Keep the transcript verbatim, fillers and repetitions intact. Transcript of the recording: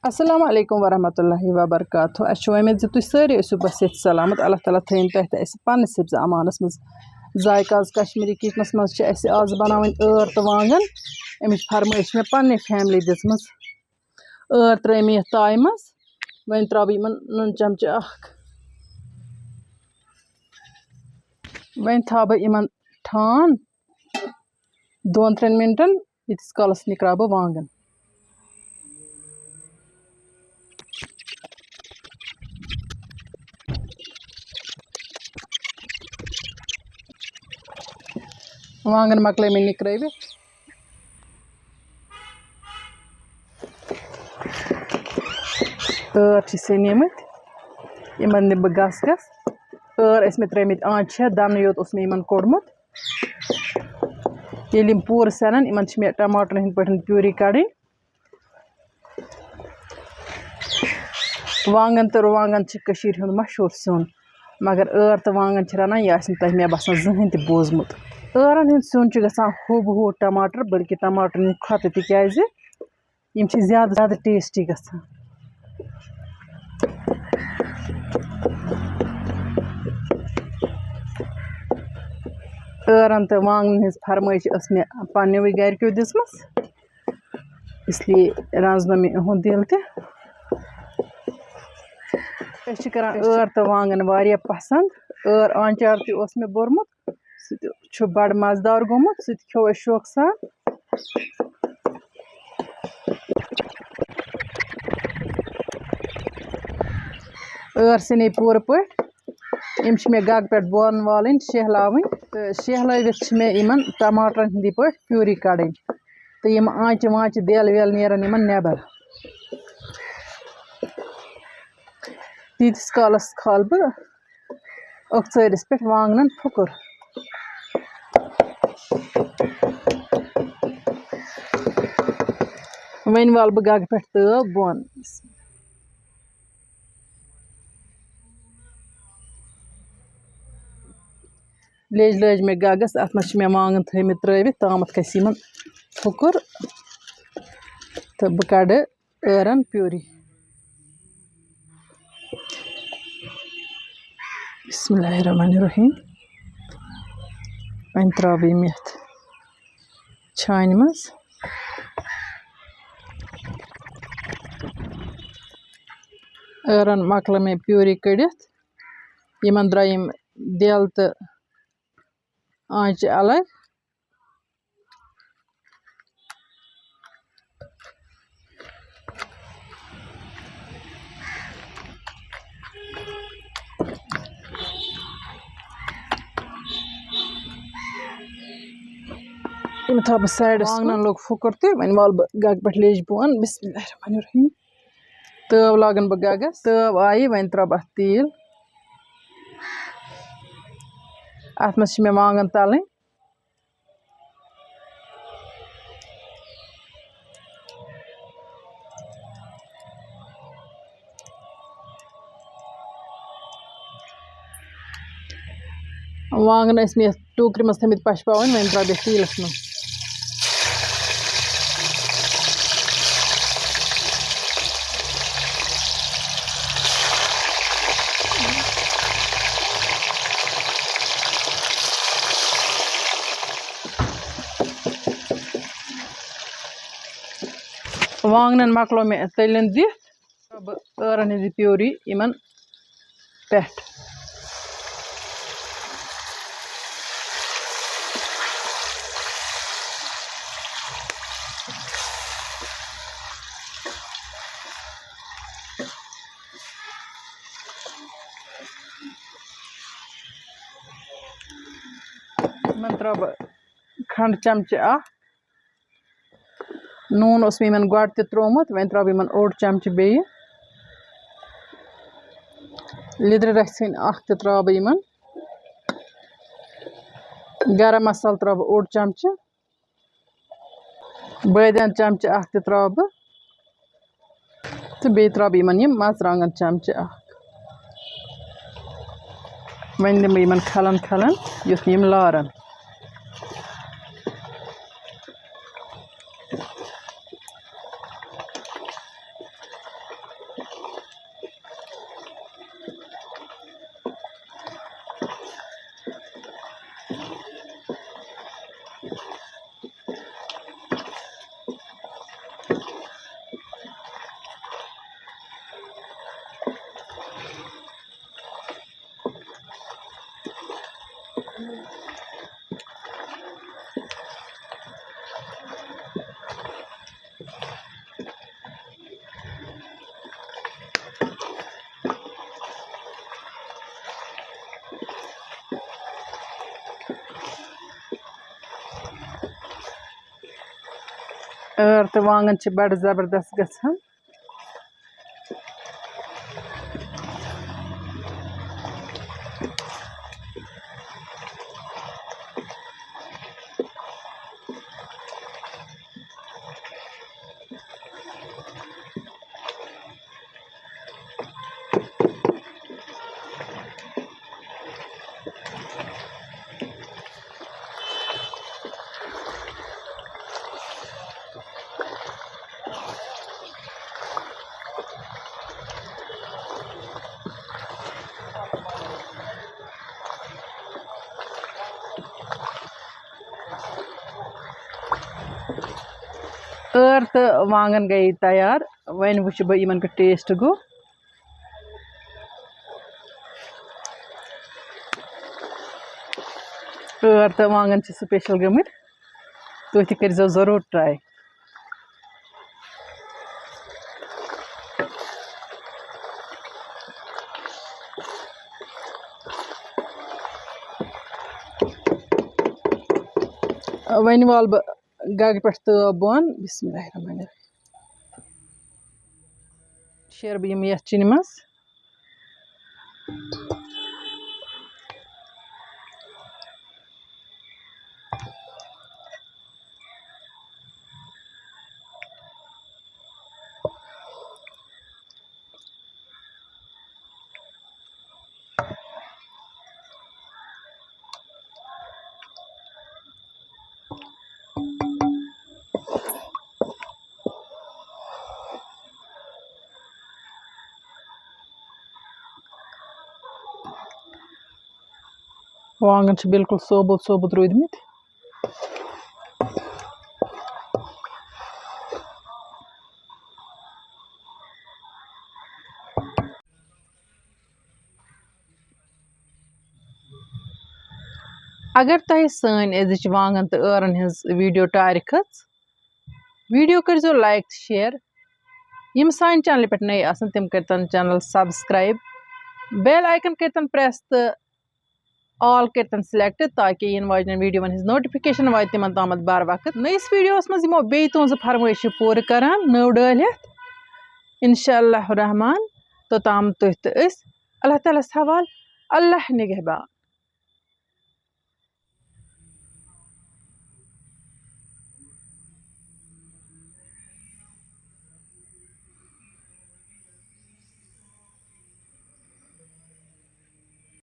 السلام علیکم ورحمۃ اللہ وبرکاتہ۔ اَسہِ چھِ وۄمید زِ تُہۍ سٲری ٲسِو بس ییٚتھۍ سلامت۔ اللہ تعالیٰ تھٲیِن تۄہہِ تہٕ اَسہِ پننِس حفظ امانس منٛز۔ ذایقہ آز کشمیٖری کِچنس منٛز چھِ اَسہِ آز بناوٕنۍ ٲر تہٕ وانٛگن۔ اَمِچ فرمٲیش چھِ مےٚ پننہِ فیملی دِژمٕژ۔ ٲر ترٲے مےٚ یَتھ تایہِ منٛز۔ وۄنۍ ترٛاوٕ بہٕ یِمن نُن چمچہٕ اکھ۔ وۄنۍ تھاوٕ بہٕ یِمن ٹھان دۄن ترٛٮ۪ن مِنٹَن، ییٖتِس کالَس نِکراو بہٕ وانٛگَن۔ وانٛگَن مۄکلٲے مےٚ نِکرٲوِتھ۔ ٲر چھِ سیٚنیمٕتۍ، یِمَن نِمہٕ بہٕ گَس گَس۔ ٲر ٲسۍ مےٚ ترٛٲومٕتۍ آنٛچہِ ہٮ۪تھ، دَنہٕ یوت اوس مےٚ یِمَن کوٚڑمُت۔ ییٚلہِ یِم پوٗرٕ سٮ۪نَن، یِمَن چھِ مےٚ ٹماٹرَن ہِنٛدۍ پٲٹھۍ پیوٗری کَڑٕنۍ۔ وانٛگَن تہٕ رُوانٛگَن چھِ کٔشیٖرِ ہُنٛد مشہوٗر سیُن، مگر ٲر تہٕ وانٛگَن چھِ رَنان، یہِ آسہِ نہٕ تۄہہِ مےٚ باسان زٕہٕنۍ تہِ بوٗزمُت۔ ٲرَن ہُنٛد سیُن چھُ گژھان ہُہ بہٕ ہُہ ٹماٹر، بلکہِ ٹماٹرَن ہِنٛدِ کھۄتہٕ، تِکیٛازِ یِم چھِ زیادٕ زیادٕ ٹیسٹی گژھان۔ ٲرَن تہٕ وانٛگنَن ہِنٛز فرمٲیش ٲس مےٚ پنٛنیوٕے گَرِکیو دِژمٕژ، اس لیے رَزنوو مےٚ یِہُنٛد دِل تہِ۔ أسۍ چھِ کَران ٲر تہٕ وانٛگَن واریاہ پَسنٛد۔ ٲر آنٛچار تہِ اوس مےٚ بوٚرمُت، سُہ تہِ چھُ بَڑٕ مَزٕدار گوٚمُت، سُہ تہِ کھیوٚو اَسہِ شوقہٕ سان۔ ٲر سیٚنے پوٗرٕ پٲٹھۍ۔ یِم چھِ مےٚ گَگہٕ پٮ۪ٹھ بۄن والٕنۍ، شیہلاوٕنۍ، تہٕ شیہلٲوِتھ چھِ مےٚ یِمَن ٹماٹرَن ہِنٛدی پٲٹھۍ پیوٗری کَڑٕنۍ، تہٕ یِم آنٛچہِ وانٛچہِ دٮ۪ل وٮ۪ل نیرَن یِمَن نٮ۪بَر۔ تیٖتِس کالَس کھالہٕ بہٕ أکھژٲرِس پٮ۪ٹھ وانٛگنَن پھُکُر۔ وۄنۍ والہٕ بہٕ گَگہٕ پٮ۪ٹھ تٲو بۄن۔ لیٚج لٲج مےٚ گَگَس، اَتھ منٛز چھِ مےٚ وانٛگَن تھٲومٕتۍ ترٛٲوِتھ، تامَتھ کھَسہِ یِمَن پھُکُر تہٕ بہٕ کَڑٕ ٲرَن پیوٗری۔ بسم اللہ الرحمن الرحیم۔ وۄنۍ ترٛاوٕ بہٕ یِم یَتھ چھانہِ منٛز۔ ٲرَن مۄکلٲو مےٚ پیوٗری کٔڑِتھ۔ یِمَن درٛاے یِم دٮ۪ل تہٕ آنٛچہِ الگ۔ یِم تھاوٕ بہٕ سایڈَس کُن۔ وانٛگنَن لوٚگ پھُکُر تہٕ وۄنۍ والہٕ بہٕ گَگہٕ پٮ۪ٹھ لیٚجہِ بۄن۔ بسم اللہ الرحمن الرحیم۔ تٲو لاگَن بہٕ گَگَس۔ تٲو آیہِ، وۄنۍ ترٛاوٕ بہٕ اَتھ تیٖل۔ اَتھ منٛز چھِ مےٚ وانٛگَن تَلٕنۍ۔ وانٛگن ٲسۍ مےٚ یَتھ ٹوٗکرِ منٛز تھٲومٕتۍ پَشپاوٕنۍ، وۄنۍ ترٛاوٕ بہٕ یَتھ تیٖلَس منٛز۔ وانٛگنَن مۄکلو مےٚ تٔلِتھ دِتھ۔ بہٕ ٲرَن ہٕنٛز یہِ پیوٗری یِمَن پٮ۪ٹھ۔ یِمَن ترٛاوٕ بہٕ کھنٛڈ چمچہٕ اَکھ۔ نوٗن اوس مےٚ یِمَن گۄڈٕ تہِ ترٛوومُت، وۄنۍ ترٛاوٕ بہٕ یِمَن اوٚڑ چمچہٕ بیٚیہِ۔ لیٚدرِ رَژھِ ہٕنٛدۍ اَکھ تہِ ترٛاوٕ بہٕ یِمَن۔ گرم مصالہٕ ترٛاوٕ بہٕ اوٚڑ چمچہٕ۔ بٲدیان چمچہٕ اَکھ تہِ ترٛاوٕ بہٕ۔ تہٕ بیٚیہِ ترٛاوٕ بہٕ یِمَن یِم مَرژٕوانٛگَن چمچہٕ اَکھ۔ وۄنۍ دِمہٕ بہٕ یِمَن کھَلَن کھَلَن، یُتھ یِم لارَن۔ ٲر تہٕ وانٛگن چھِ بڑٕ زبردست گژھان۔ ٲر تہٕ وانٛگن گٔیے تیار۔ وۄنۍ وٕچھٕ بہٕ یِمن کیُتھ ٹیسٹ گوٚو۔ ٲر تہٕ وانٛگن چھِ سپیشل گٔمٕتۍ، تُہۍ تہِ کٔرزیٚو ضروٗر ٹراے۔ وۄنۍ والہٕ بہٕ گگرٕ پٮ۪ٹھ تٲو بۄن۔ بسم اللہ الرحمن الرحیم۔ شیرٕ بہٕ یِم یَتھ چِنہِ منٛز۔ وانٛگن چھِ بالکل ثوبوٗت ثوبوٗت روٗدمٕتۍ۔ اگر تۄہہِ سٲنۍ أزِچ وانٛگن تہٕ ٲرن ہٕنٛز ویڈیو ٹارِ کھٔژ، ویڈیو کٔرزیٚو لایک تہٕ شیئر۔ یِم سانہِ چینلہِ پٮ۪ٹھ نٔے آسن، تِم کٔرتن چینل سبسکرایب، بیل آیکن کٔرتن پریس تہٕ آل کٔرتن سلیکٹ، تاکہِ یِنہٕ واجنٮ۪ن ویڈیوون ہٕنٛز نوٹیفکیشن واتہِ تِمن تامتھ بر وقت۔ نٔیِس ویڈیوس منٛز یِمو بیٚیہِ تُہنٛزٕ فرمٲیشہِ پوٗرٕ کران، نٔو ڈٲلۍ ہٮ۪تھ۔ انشاء اللہ الرحمن، توٚتام تُہۍ تہٕ أسۍ۔ اللہ تعالیٰ ہس حوال۔ اللہ نگہبان۔